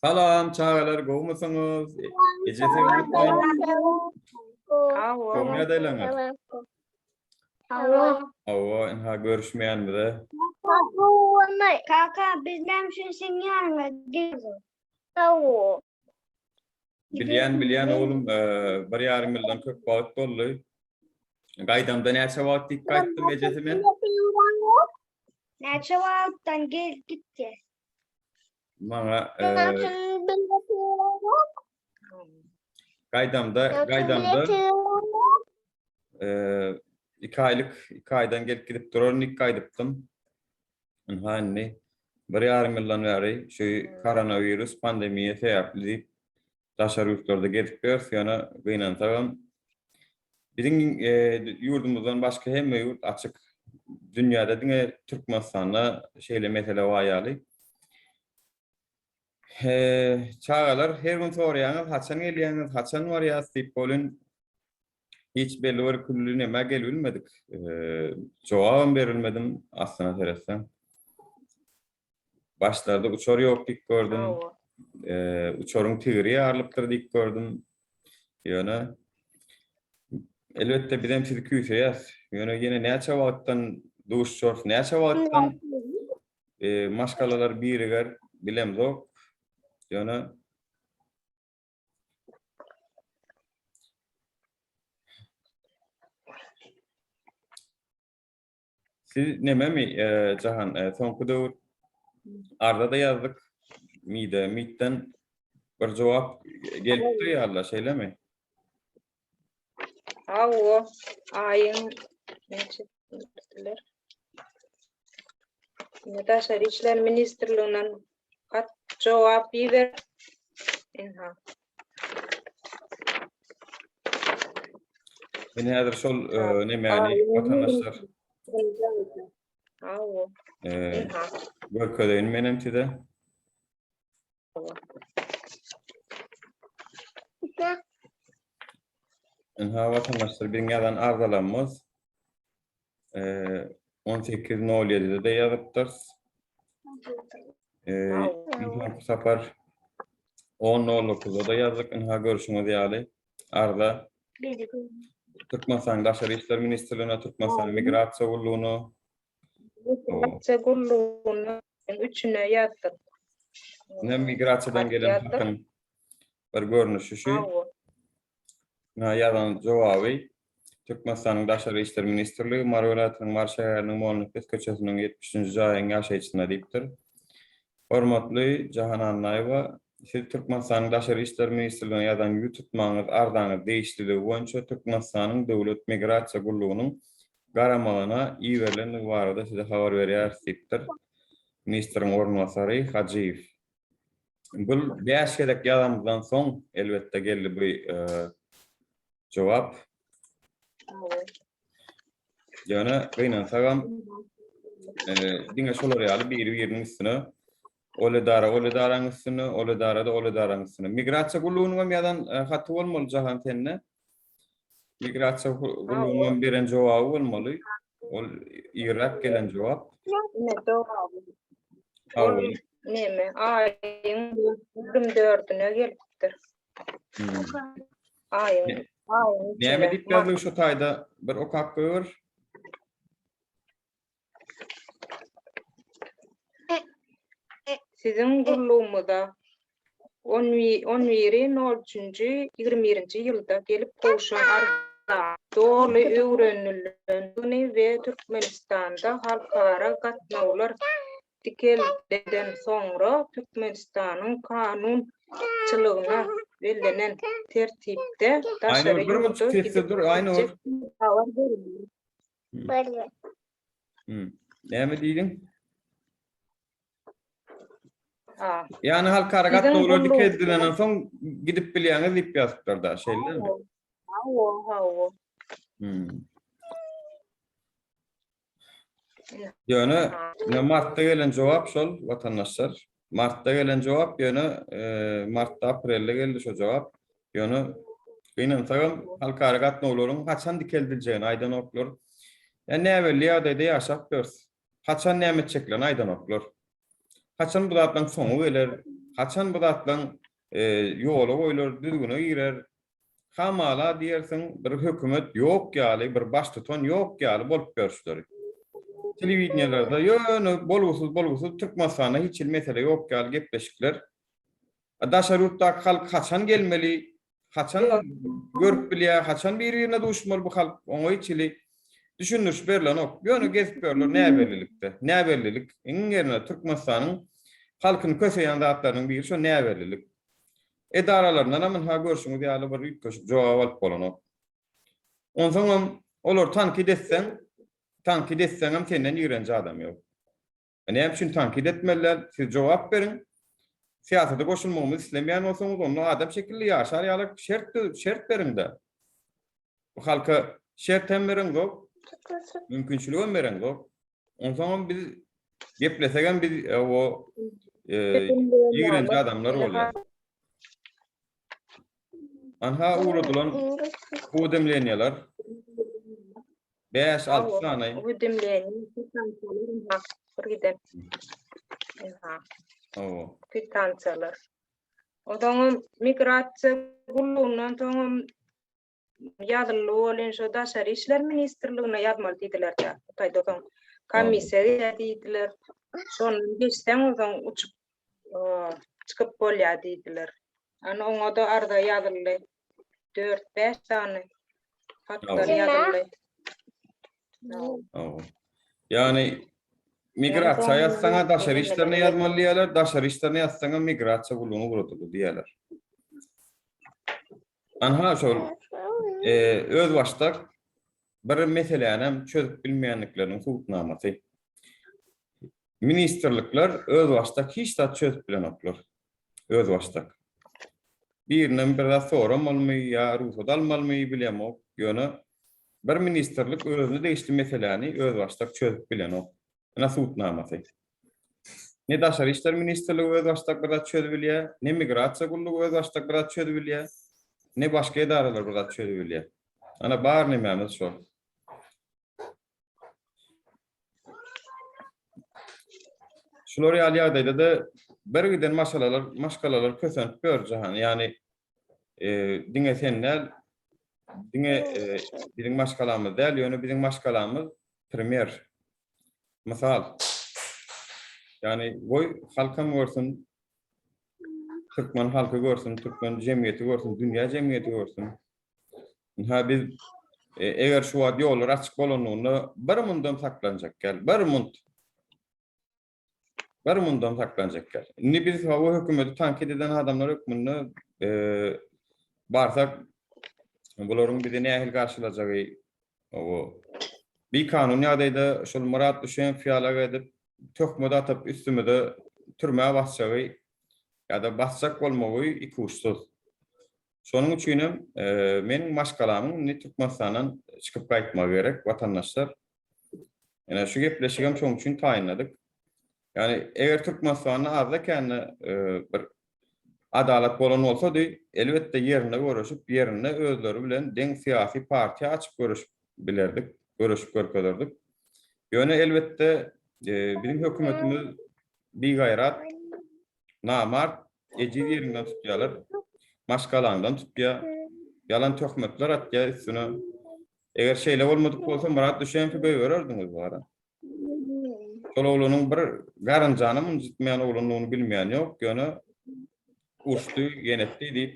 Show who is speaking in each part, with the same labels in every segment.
Speaker 1: Salam çagalar gowmysyňyz? Ejesi unutmaýyn. Gowmy ýagdaýlaryňyz?
Speaker 2: Hawa.
Speaker 1: Hawa, ynha görüşmeýänimize.
Speaker 2: Kaka biz näme üçin seň ýanyňa geldik? Hawa.
Speaker 1: Bilýän, bilýän oglum, bir ýarym ýyldan köp wagt boldy. Gaýdamda näçe wagt diýip gaýtdym ejesi men?
Speaker 2: Näçe wagtdan gelip gitdi?
Speaker 1: Maňa gaýdamda, gaýdamda iki aýlyk, iki aýdan gelip gidip duraryn diýip gaýdypdym. Ynha indi bir ýarym ýyldan bäri şu koronawirus pandemiýa sebäpli diýip daşary ýurtlarda gezip ýörüs, ýöne gynansagam biziň ýurdumyzdan başga hemme ýurt açyk. Dünýäde diňe Türkmenistanda şeýle mesele bar ýaly. Çagalar her gün soraýaňyz haçan gelýäňiz, haçan barýas diýip welin Hiç belli bir külli nämä gelibilmedik. Jogabam berilmedim aslyna seretseň. Başlarda uçar ýok diýip gördüm. Uçaryň tigiri ýarylypdyr diýip gördüm. Ýöne elbetde bizem sizi küýseýäs. Ýöne ýene näçe wagtdan duşuşarys, näçe wagtdan maşgalalar biriger bilemzok. Ýöne Siz nememi, Jahan, soňky döwür arza-da ýazdyk MİD-e, MİD-den bir jogap gelipdir ýaly, şeýlemi?
Speaker 3: Hawa, aýyň näçesidir? Ine Daşary işler ministrliginden hat jogap iber. Inha.
Speaker 1: Men häzir şol e, nemäni vatandaşlar
Speaker 3: Hawa.
Speaker 1: E,
Speaker 3: Inha.
Speaker 1: görkezeýin menem size. Ynha watandaşlar biziň ýazan arzalarymyz 18.07-de ýazypdyrys. Soňky sapar 10.09-da ýazdyk. Ynha görşüňiz ýaly arza Türkmenistanyň Daşary işler ministrligine, Türkmenistanyň Migrasiýa gullugyna,
Speaker 3: Migrasiýa gullugyna üçüne ýazdyk.
Speaker 1: Ine migrasiýadan gelen hatyň bir görnüşi şu. Ine ýazan jogaby Türkmenistanyň Daşary işler ministrligi Mary welaýatynyň Mary şäheriniň Mollanepes köçesiniň 73-nji jaýyň ýaşaýjysyna diýipdir. Hormatly Jahan Annaýewa, siz Türkmenistanyň Daşary işler ministrligine ýazan ýüz tutmaňyz arzaňyz degişliligi boýunça Türkmenistanyň Döwlet migrasiýa gullugynyň garamagyna iberilendigi barada size habar berýäris diýipdir ministriň orunbasary Hajyýew. Bul bäş gezek ýazanymyzdan soň elbetde geldi bu jogap. Ýöne gynansagam diňe şolar ýaly biri-biriniň üstüne ol edara ol edaraň üstüne, ol edara-da ol edaraň üstüne. Migrasiýa gullugynyň hem ýazan haty bolmaly Jahan sende. Migrasiýa gullugynyň beren jogaby bolmaly. Ol irräk gelen jogap.
Speaker 3: Ine jogaby. Ol neme aýyň 24-üne gelipdir.
Speaker 1: Hmm.
Speaker 3: Aýyň aýyň.
Speaker 1: Näme diýip ýazdyk şu taýda? Bir okap goýber.
Speaker 3: Siziň gullugymyza on biri nol üçünji ýigrimi birinji ýylda gelip gowşan arza doly öwrenilendigini we Türkmenistanda halkara gatnawlar dikeldilenden soňra Türkmenistanyň kanunçylygyna bellenen tertipde daşary ýurda gidip biljekdigi habar berildi.
Speaker 2: Böyle.
Speaker 1: Hmm. Näme diýdiň?
Speaker 3: Ha.
Speaker 1: Ýani halkara
Speaker 3: Biziň
Speaker 1: gatnawlar
Speaker 3: gulluk-
Speaker 1: dikeldilenden soň gidip bilýäňiz diýip ýazypdyr da, şeýlemi?
Speaker 3: Hawa, hawa.
Speaker 1: Hmm. Ýöne ýa martda gelen jogap şol watandaşlar. Martda gelen jogap ýöne e, martda aprelde geldi şo jogap. Ýöne gynansagam halkara gatnawlaryň haçan dikeldiljegini aýdanoklar. Ýa näbelli ýagdaýda ýaşap ýörüs. Haçan näme etjeklerini aýdanoklar. Haçan bu zatlaryň soňy geler? Haçan bu zatlaň ýola goýlar, düzgüne girer? Hamala diýersiň, bir hökümet ýok ýaly, bir baştutan ýok ýaly bolup ýörüşleri. Telewideniýelerde ýöne bolgusyz-bolgusyz Türkmenistanda hiç hili mesele ýok ýaly gepleşikler. Daşary ýurtdaky halk haçan gelmeli, haçan görüp bilýär, haçan bir-birine duşmaly bu halk, oňa hiç hili düşündiriş berlenok. Ýöne gezip ýörler näbellilikde. Näbellilik iň ýerine Türkmenistanyň halkyny köseýän zatlarynyň biri şo näbellilik. Edaralaryndanam ynha görşüňiz ýaly bir üýtgeşik jogap alyp bolanok. Onsoňam olary tankyt etseň, tankyt etseňem senden ýigrenji adam ýok. Näme üçin tankyt etmeli däl? Siz jogap beriň. Syýasata goşulmagymyzy islemeýän bolsaňyz, onda adam şekilli ýaşar ýaly şert şert beriň-de. Bu halka şert hem bereňzok, mümkinçilik hem bereňzok. Onsoňam biz geplesegem biz e, o e, ýigrenji adamlar bolýar. Anha ugradylan uwedemleniýalar. 5-6 sany.
Speaker 3: Uwedemleniýa kwitansiýalar bir giden. Aha.
Speaker 1: Hawa.
Speaker 3: Kwitansiýalar. Ozaňam migrasiýa gullugyndan soňam ýazyldy welin şo daşary işler ministrligine ýazmaly diýdiler-dä. Hytaýda soň komissiýa gelýär diýdiler. Şondan geçseň onsoň uçup çykyp bolýar diýdiler. Ana oňa-da arza ýazyldy. 4-5 sany hatlar ýazyldy.
Speaker 1: Ýagny migrasiýa ýazsaňa daşary işlerine ýazmaly diýýärler, daşary işlerine ýazsaňa migrasiýa gullugyna ugradyldy diýýärler. Anha şol özbaşdak bir meselänem çözüp bilmeýändikleriniň subutnamasy. Ministrlikler özbaşdak hiç zat çözüp bilenoklar. Özbaşdak. Birinden bir zat soramalymy ýa rugsat almalymy bilemok, ýöne bir ministrlik özüne degişli meseläni özbaşdak çözüp bilenok. Ine subutnamasy. Ne Daşary işler ministrligi özbaşdak bir zat çözübilýär, ne Migrasiýa gullugy özbaşdak bir zat çözübilýär, ne başga edaralar bir zat çözübilýär. Ana bar nemämiz şol. Şular ýaly ýagdaýda-da bir giden maşgalalar, maşgalalar kösenip ýör Jahan. Ýagny e, diňe sen däl, diňe e, biziň maşgalamyz däl, ýöne biziň maşgalamyz primer. Mysal. Ýagny goý halkam görsün, türkmen halky görsün, türkmen jemgyýeti görsün, dünýä jemgyýeti görsün. Ynha biz e, eger şu wagt ýollar açyk bolanlygynda bir mundam saklanjak gel. Bir munt. Bir mundam saklanjak gel. Indi biz hawa hökümeti tankyt eden adamlar hökmünde e, barsak bularyň bizi nähili garşylajagy o bikanun ýagdaýda şol Myrat Düşenow ýalak edip töhmet atyp üstümize türmä basjagy ýa-da basjak bolmagy ikuçsuz. Şonuň üçinem meniň maşgalamyň indi Türkmenistandan çykyp gaýtmagy gerek, watandaşlar. Ine, şu gepleşigem şonuň üçin taýynladyk. Ýagny, eger Türkmenistanda azda-kände bir adalat bolan bolsady, elbetde ýerinde göreşip, ýerinde özleri bilen deň syýasy partiýa açyp göreşip bilerdik, göreşip görkezerdik. Ýöne, elbetde, biziň hökümetimiz bigaýrat, Namart, ejiz ýeriňden tutýarlar. Maşgalaňdan tutýar. Ýalan töhmetler atýar üstüne. Eger şeýle bolmadyk bolsa Myrat Düşenowy goýbererdiňiz bara. Şol oglanyň bir garynjanam ynjytmaýan oglandygyny bilmeýän ýok, ýöne urşdy, ýenetdi diýip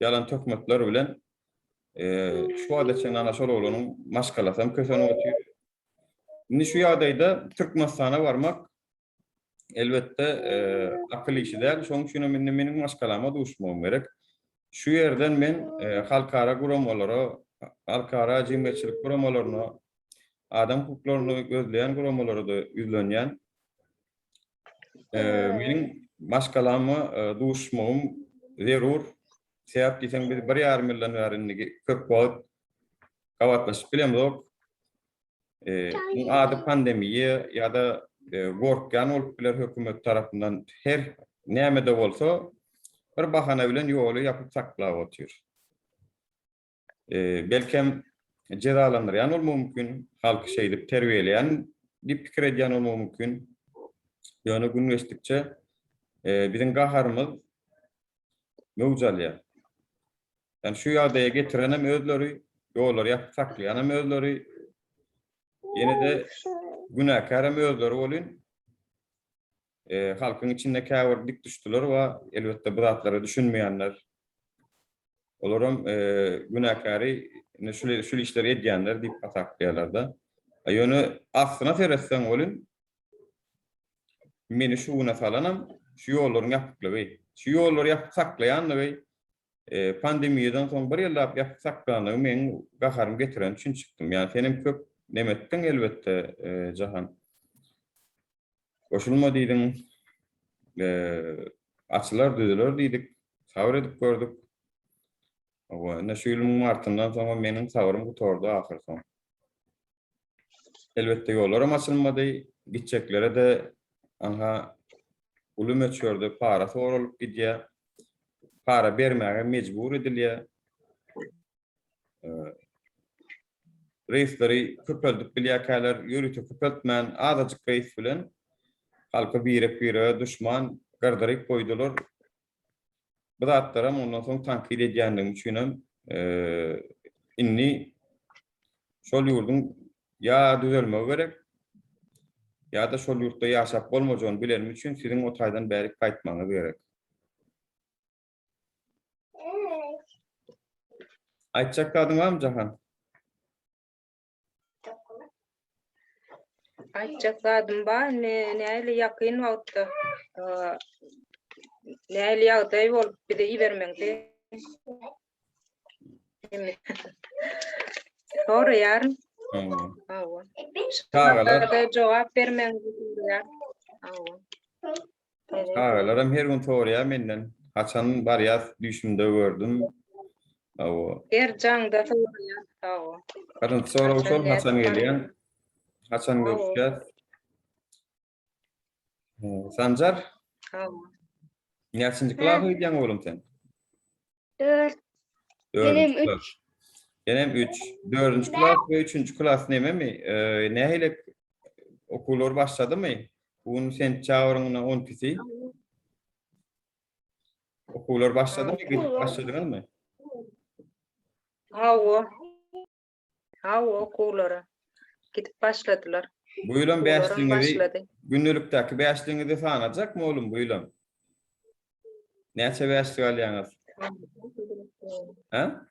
Speaker 1: ýalan töhmetler bilen şu wagta çenli ana şol oglanyň maşgalasam kösenip otyr. Indi şu ýagdaýda Türkmenistana barmak Elbetde, akyl işi däl. Şonuň üçin hem indi meniň maşgalama duşmagym gerek. Şu ýerden men halkara guramalara, halkara jemgyýetçilik guramalaryna, adam hukuklaryny gözleýän guramalara-da ýüzlenýän. Meniň maşgalama duşmagym zerur. Sebäp diýseň, biz bir ýarym ýyldan bäri indi köp wagt gabatlaşyp bilemzok. Muň ady pandemiýa ýa-da gorkýan bolup biler hökümet tarapyndan her näme-de bolsa bir bahana bilen ýoly ýapyp saklap otyr. Belkem jezalandyrýan bolmagy mümkin, halky şeýdip terbiýeleýän diýip pikir edýän bolmagy mümkin. Ýöne gün geçdikçe. Biziň gaharymyz möwç alýar. Ýani şu ýagdaýa getirenem özleri, ýollary ýapyp saklaýanam özleri, ýene-de günäkärem özleri bolyn. Halkyň içinde käbir dik düşdüler bar, elbetde bu zatlara düşünmeýänler. Olaram günäkäri ine şul şul işleri edýänler diýip hasaplaýarlar-da. Ýöne aslyna seretseň welin meni şu güne salanam şu ýollaryň ýapyklygy. Şu ýollary ýapyk saklaýanlygy pandemiýadan soň bir ýyllap ýapyk saklanlygy meň gaharym getireni üçin çykdym. Ýani senem köp neme etdiň elbetde Jahan. Goşulma diýdiň. Açylar, düzüler diýdik. Sabyr edip gördük. Hawa, ine şu ýylyň martyndan soňam meniň sabrym gutardy ahyrsoň. Elbetde ýollaram açylmady, gitjeklere-de anha uly möçberde para soralyp gidýär. Para bermäge mejbur edilýär. Reýsleri köpeldip bilýärkäler, ýörite köpeltmän, azajyk reýs bilen halky birek-birege duşman gyrdyryp goýdular. Bu zatlaram ondan soň tankyt edýänligim üçinem indi şol ýurduň ýa düzelmegi gerek, ýa-da şol ýurtda ýaşap bolmajagyny bilenim üçin siziň o taýdan bärik gaýtmagyňyz gerek. Aýtjak zadyň barmy Jahan?
Speaker 3: Aýtjak zadym bar, indi nähili ýakyn wagtda nähili ýagdaý bolup bize ibermegiňizi soraýaryn. Hawa.
Speaker 1: Çagalar
Speaker 3: jogap bermegiňizi soraýaryn. Hawa.
Speaker 1: Çagalaram her gün soraýar menden. Haçan barýas düýşümde gördüm. Hawa.
Speaker 3: Her jaňda soraýar. Hawa.
Speaker 1: Birinji sorag şol haçan gelýäň? Haçan görüşýäs? Sanjar?
Speaker 3: Hawa.
Speaker 1: Näçinji klasa gidýäň oglum sen?
Speaker 2: Dört.
Speaker 1: Dördünji klas. Senem üç. Dördünji klas we üçünji klas nememi? Nähili okuwlar başladymy? Bu gün sentýabryň on ikisi. Okuwlar başladymy? Gidip başladyňyzmy?
Speaker 3: Hawa. Hawa, okuwlara gidip başladylar.
Speaker 1: Bu ýylam bäşligiňizi, gündelikdäki bäşligiňizi sanajakmy oglum bu ýylam? Näçe bäşlik alýaňyz? Ha?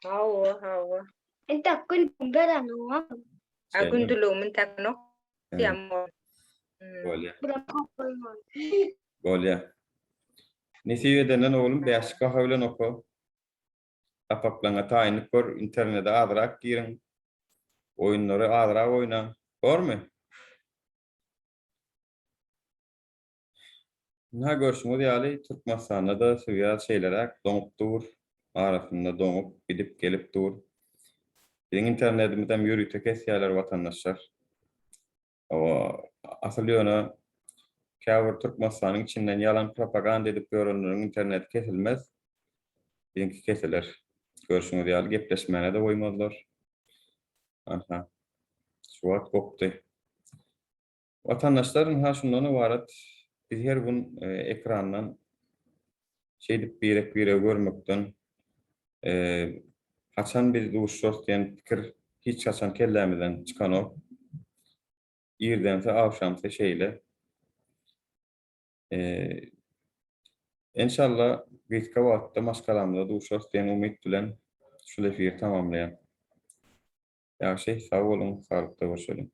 Speaker 3: Hawa, hawa.
Speaker 2: Entek gün berenok.
Speaker 3: Ha, gündeligimi entek diýýän.
Speaker 1: Bolýar. Bolýar. Nesip edenden oglum bäşlik baha bilen oka. Sapaklaňa taýynlyk gör, internede azrak giriň. Oýunlary azrak oýnaň. Bormy? Ynha görşüňiz ýaly Türkmenistanda-da swýaz şeýleräk doňup dur, arasynda doňup gidip gelip dur. Biziň internedimizem ýörite kesýärler watandaşlar. Hawa, asyl ýöne käbir Türkmenistanyň içinden ýalan propaganda edip ýörenleriň interneti kesilmez, biziňki kesiler. Görşüňiz ýaly gepleşmäne-de goýmazlar. Anha, şu wagt gopdy. Watandaşlar ynha şundan ybarat biz her gün ekrandan şeýdip birek biregi görmekden haçan biz duşarys diýen pikir hiç haçan kellämizden çykanok. Irdense agşamsy şeýle. Enşalla gysga wagtda maşgalamyza duşarys diýen umyt bilen şul efiri tamamlaýan. Ýagşy sag boluň saglykda görşeliň.